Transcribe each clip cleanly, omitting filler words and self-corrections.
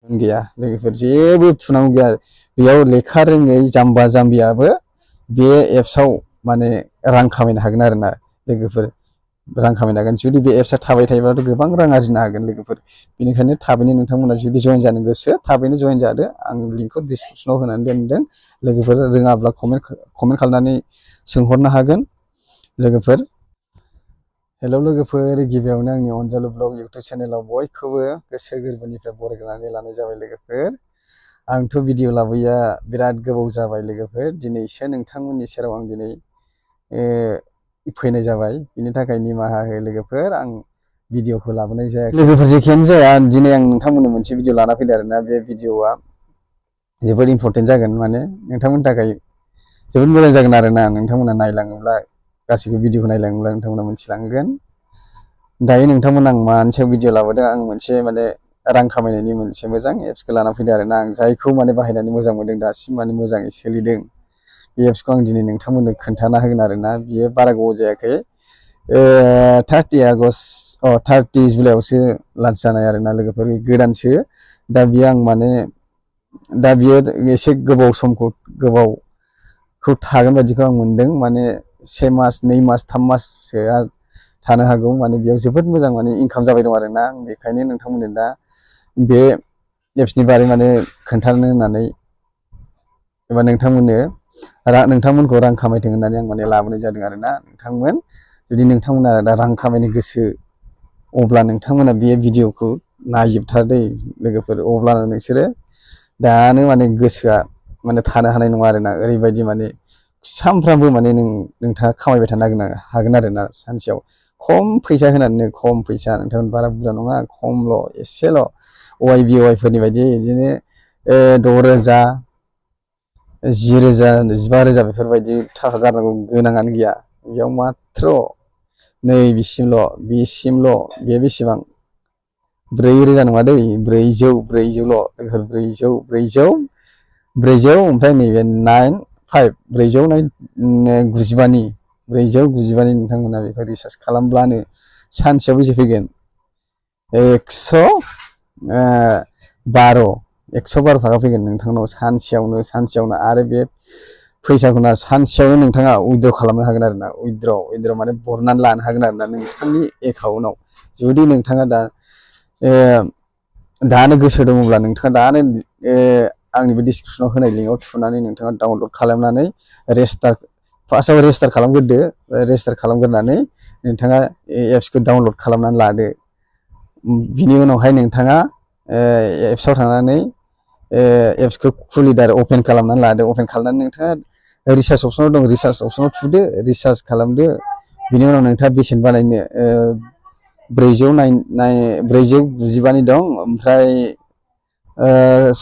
गैया लोगोफोर, जेबो थुनांगौ गैया। बेयाव लेखा रोङै जाम्बा जाम्बियाबो बे एप्सआव माने रां खामायनो हागोन आरोना लोगोफोर, रां खामायनो हागोन। जुदि बे एप्सआ थाबाय थायोब्लाथ' गोबां रां आरजिनो हागोन लोगोफोर। बेनिखायनो थाबैनो नोंथांमोना जुदि जयेन जानो गोसो थाबैनो जयेन जादो। आं लिंकखौ डिसक्रिपसनाव होनानै दोनदों। लोगोफोर रोङाब्ला कमेन्ट खालामनानै सोंहरनो हागोन लोगोफोर। हेलौ लोगोफोर, गिबियावनो आंनि अनजालु ब्लग इउटुब चेनेलाव बयखौबो गोसो गोरबोनिफ्राय बरायनानै लानाय जाबाय लोगोफोर। आंथ' भिडिअ लाबोया बिराद गोबाव जाबाय लोगोफोर, दिनैसो नोंथांमोननि सेराव आं दिनै फैनाय जाबाय। बिनि थाखाय निमाहा हो लोगोफोर, आं भिडिअखौ लाबोनाय जायाखै लोगोफोर। जेखियानो जाया, दिनै आं नोंथांमोननो मोनसे भिडिअ लाना फैदों आरोना। बे भिडिअआ जोबोद इम्परटेन्ट जागोन, माने नोंथांमोननि थाखाय जोबोद मोजां जागोन आरोना। नोंथांमोना नायलाङोब्ला, गासैबो भिडिअखौ नायलाङोब्ला नोंथांमोना मोनथिलांगोन। दायो नोंथांमोना आं मानि सायाव भिडिअ लाबोदों, आं मोनसे माने रां खामायनायनि मोनसे मोजां एप्सखौ लाना फैदों आरोना। आं जायखौ माने बाहायनानै मोजां मोनदों, दासिम माने मोजाङै सोलिदों। बे एप्सखौ आं दिनै नोंथांमोननो खोन्थाना होगोन आरोना। बियो बारा गोबाव जायाखै, 30 जुलाइआवसो लन्च जानाय आरोना लोगोफोर, गोदानसो। दा बियो आं माने दा बियो एसे गोबावखौ थागोन बायदिखौ आं मोनदों। माने 1 मास 2 मास 3 माससोआ थानो हागौ। माने बेयाव जोबोद मोजां माने इनकाम जाबाय दं आरोना। बेखायनो नोंथांमोननो दा बे एप्सनि बारै माने खोन्थानो होननानै, एबा नोंथांमोनखौ रां खामायथों होननानै आं माने लाबोनाय जादों आरोना। जुदि नोंथांमोना दा रां खामायनो गोसो, अब्ला नोंथांमोना बे भिडिअखौ नायजोबथार दै लोगोफोर। अब्लानो नोंसोरो दानो माने गोसोआ माने थानो हानाय नङा आरोना। ओरैबायदि माने सानफ्रामबो माने नोंथाङा खामायबाय थानो हागोन आरोना। सानसेयाव खम फैसा होनानैनो, खम फैसा, नोंथांमोन बारा बुरजा नङा, खमल', एसेल'। OYB फोरनि बायदि बिदिनो 6,000, 10,000, 15,000 बेफोरबायदि थाखा गारनांगौ गोनाङानो गैया। बेयाव माथ्र' नै बिसिमल'। बे बेसेबां? 4,000 नङा दै, 400ल'। 400, ओमफ्राय नैबे 495नि नोंथांमोना बेखौ रिसार्ज खालामब्लानो सानसेयाव बेसे फैगोन? 112 थाखा फैगोन नोंथांनाव सानसेयावनो। आरो बे फैसाखौना सानसेयावनो नोंथाङा उइद्र' खालामनो हागोन आरोना। उइद्र' माने बरनानै लानो हागोन आरोना नोंथांनि एकाउन्टआव। जुदि नोंथाङा दानो गोसो दङब्ला, नोंथाङा दानो आंनि बे डिसक्रिपसनाव होनाय लिंकआव थुनानै नोंथाङा डाउनलड खालामनानै फार्स्टआव रेजिस्टार खालामग्रोदो। रेजिस्टार खालामग्रोनानै नोंथाङा एप्सखौ डाउनलड खालामनानै लादो। बिनि उनावहाय नोंथाङा एप्सआव थांनानै एप्सखौ खुलिदो आरो अपेन खालामनानै लादो। अपेन खालामनानै नोंथाङा रिसार्ज अपसनाव दं, रिसार्ज अपसनाव थुदो, रिसार्ज खालामदो। बिनि उनाव नोंथाङा बेसेन बानायनो 495नि दं, ओमफ्राय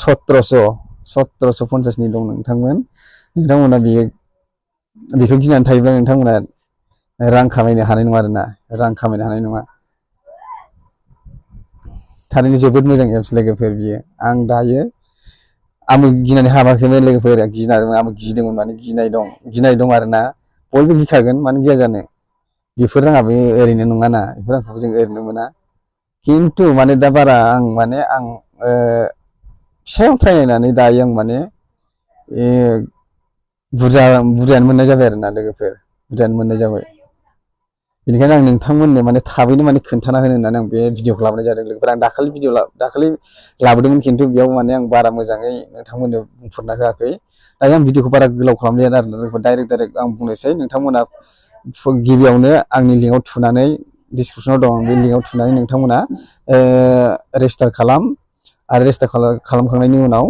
1750नि दं। नोंथांमोना बेखौ गिनानै थायोब्ला नोंथांमोना रां खामायनो हानाय नङा आरोना। रां खामायनो हानाय नङा। थारैनो जोबोद मोजां एप्स लोगोफोर बियो। आंबो गिनानै हाबाखैमोन लोगोफोर, आंबो गिदोंमोन, माने गिनाय दं आरोना। बयबो गिखागोन, मानो गिया जानो। बेफोर राङाबो ओरैनो नङाना, बेफोर रांखौबो जों ओरैनो मोना। खिन्थु माने दा बारा आं फिसायाव ट्राय नायनानै दायो आं माने बुरजायानो मोननाय जाबाय आरोना लोगोफोर, बुरजायानो मोननाय जाबाय। बेनिखायनो आं नोंथांमोननो माने थाबैनो माने खोन्थाना होनो होननानै आं बे भिडिअखौ लाबोनाय जादों लोगोफोर। आं दाखालि लाबोदोंमोन, खिन्थु बेयाव माने आं बारा मोजाङै नोंथांमोननो बुंफोरना होआखै। दायो आं भिडिअखौ बारा गोलाव खालामलिया आरोना लोगोफोर, डाइरेक्ट आं बुंनोसै। नोंथांमोना गिबियावनो आंनि लिंकआव थुनानै, डिसक्रिपसनाव दं बे लिंकआव थुनानै नोंथांमोना रेजिस्टार खालाम। आरो रेजिस्टार खालामखांनायनि उनाव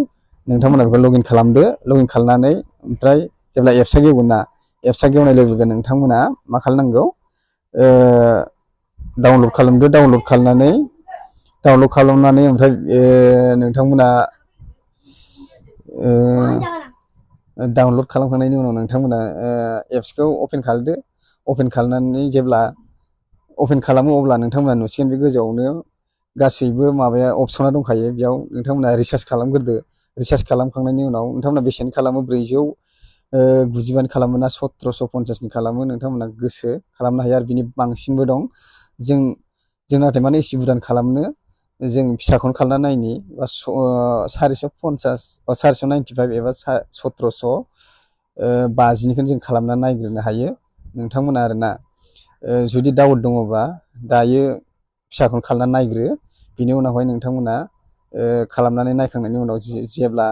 नोंथांमोना बेखौ लगइन खालामदो। लगइन खालामनानै ओमफ्राय जेब्ला एप्सआ गेवगोन ना, एप्सआ गेवनाय लोगो लोगो नोंथांमोना मा खालामनांगौ? डाउनलड खालामदो। डाउनलड खालामनानै ओमफ्राय नोंथांमोना डाउनलड खालामखांनायनि उनाव नोंथांमोना एप्सखौ अपेन खालामदो। अपेन खालामनानै जेब्ला अपेन खालामो, अब्ला नोंथांमोना नुसिगोन बे गोजौआवनो गासैबो माबाया अपसना दंखायो। बेयाव नोंथांमोना रिसार्ज खालामग्रोदो। रिसार्ज खालामखांनायनि उनाव नोंथांमोना बेसेबां खालामो, 495नि खालामो ना 1750नि खालामो, नोंथांमोना गोसो खालामनो हायो। आरो बिनि बांसिनबो दं। जों नाथाय माने एसे बुरजानि खालामनो जों फिसाखौनो खालामना नायनि बा 450 बा 495 एबा 1750निखौनो जों खालामना नायग्रोनो हायो नोंथांमोना आरोना। जुदि डाउट दङबा दायो फिसाखौनो खालामना नायग्रो, बिनि उनावहाय नोंथांमोना खालामनानै नायखांनायनि उनाव जेब्ला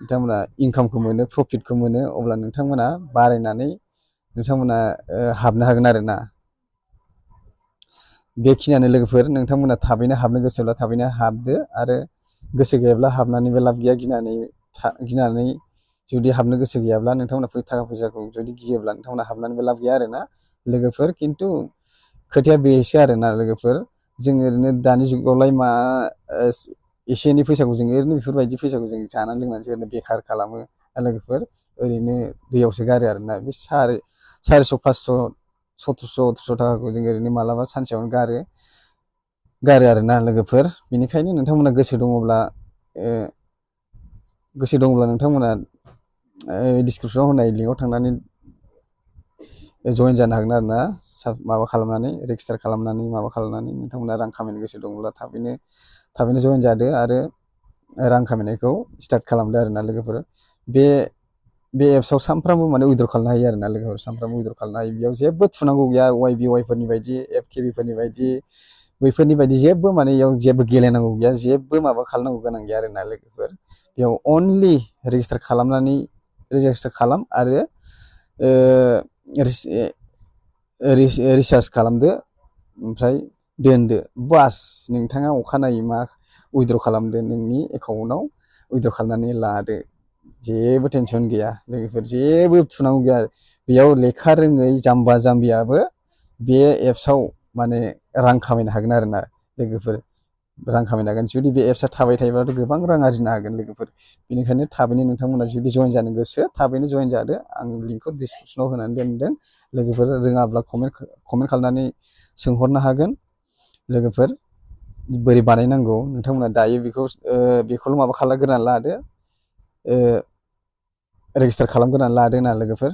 नोंथांमोना इनकामखौ मोनो, प्रफिटखौ मोनो, अब्ला नोंथांमोना बारायनानै नोंथांमोना हाबनो हागोन आरोना। बेखिनियानो लोगोफोर, नोंथांमोना थाबैनो हाबनो गोसोब्ला थाबैनो हाबदो, आरो गोसो गैयाब्ला हाबनानैबो लाब गैया। गिनानै जुदि हाबनो गोसो गैयाब्ला नोंथांमोना थाखा फैसाखौ जुदि गियोब्ला नोंथांमोना हाबनानैबो लाब गैया आरोना लोगोफोर। खिन्थु खोथाया बेसो आरोना लोगोफोर, जों ओरैनो दानि जुगावलाय मा एसे एनै फैसाखौ जों ओरैनो बेफोरबायदि फैसाखौ जों जानानै लोंनानैसो ओरैनो बेखार खालामो लोगोफोर, ओरैनो दैयावसो गारो आरोना। बे 400, 500, 1700, 1800 थाखाखौ जों ओरैनो मालाबा सानसेयावनो गारो आरोना लोगोफोर। बेनिखायनो नोंथांमोना गोसो दङब्ला नोंथांमोना डिसक्रिपसनाव होनाय लिंकआव थांनानै जइन जानो हागोन आरोना। माबा खालामनानै रेजिस्टार खालामनानै नोंथांमोना रां खामायनो गोसो दङब्ला थाबैनो जइन जादो आरो रां खामायनायखौ स्टार्ट खालामदो आरोना लोगोफोर। बे एप्सआव सानफ्रामबो माने उइद्र खालामनो हायो आरोना लोगोफोर, सानफ्रामबो उइद्र खालामनो हायो। बेयाव जेबो थुनांगौ गैया, YBY फोरनि बायदि, FKB फोरनि बायदि, बैफोरनि बायदि जेबो माने इयाव जेबो गेलेनांगौ गैया, जेबो माबा खालामनांगौ गोनां गैया आरोना लोगोफोर। बेयाव अनलि रेजिस्टार खालाम आरो रिसार्ज खालामदो, ओमफ्राय दोनदो, बास। नोंथाङा अखानायै मा उइद्र खालामदो, नोंनि एकाउन्टाव उइद्र खालामनानै लादो। जेबो टेनसन गैया लोगोफोर, जेबो थुनांगौ गैया। बेयाव लेखा रोङै जाम्बा जाम्बियाबो बे एप्सआव माने रां खामायनो हागोन आरोना लोगोफोर, रां खामायनो हागोन। जुदि बे एप्सआ थाबाय थायोब्लाथ' गोबां रां आरजिनो हागोन लोगोफोर। बेनिखायनो थाबैनो नोंथांमोना जुदि जइन जानो गोसो, थाबैनो जइन जादो। आं लिंकखौ डिसक्रिपसनाव होनानै दोनदों लोगोफोर। रोङाब्ला कमेन्ट खालामनानै सोंहरनो हागोन लोगोफोर, बोरै बानायनांगौ। नोंथांमोना दायो बेखौल' माबा खालामग्रोनानै लादो, रेजिस्टार खालामग्रोनानै लादो ना लोगोफोर।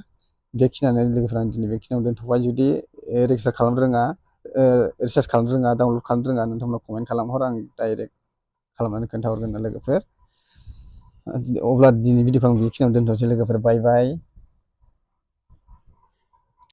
बेखिनियानो लोगोफोर, आं दिनै बेखिनियाव दोनथ'बाय। जुदि रेजिस्टार खालामनो रोङा, रिसार्च खालामनो रोङा, डाउनलड खालामनो रोङा, नोंथांमोना कमेन्ट खालामहर, आं डाइरेक्ट खालामनानै खोन्थाहरगोन ना लोगोफोर। अब्ला दिनै भिडिअखौ आं बेखिनियाव दोनथ'नोसै लोगोफोर, बाय बाय।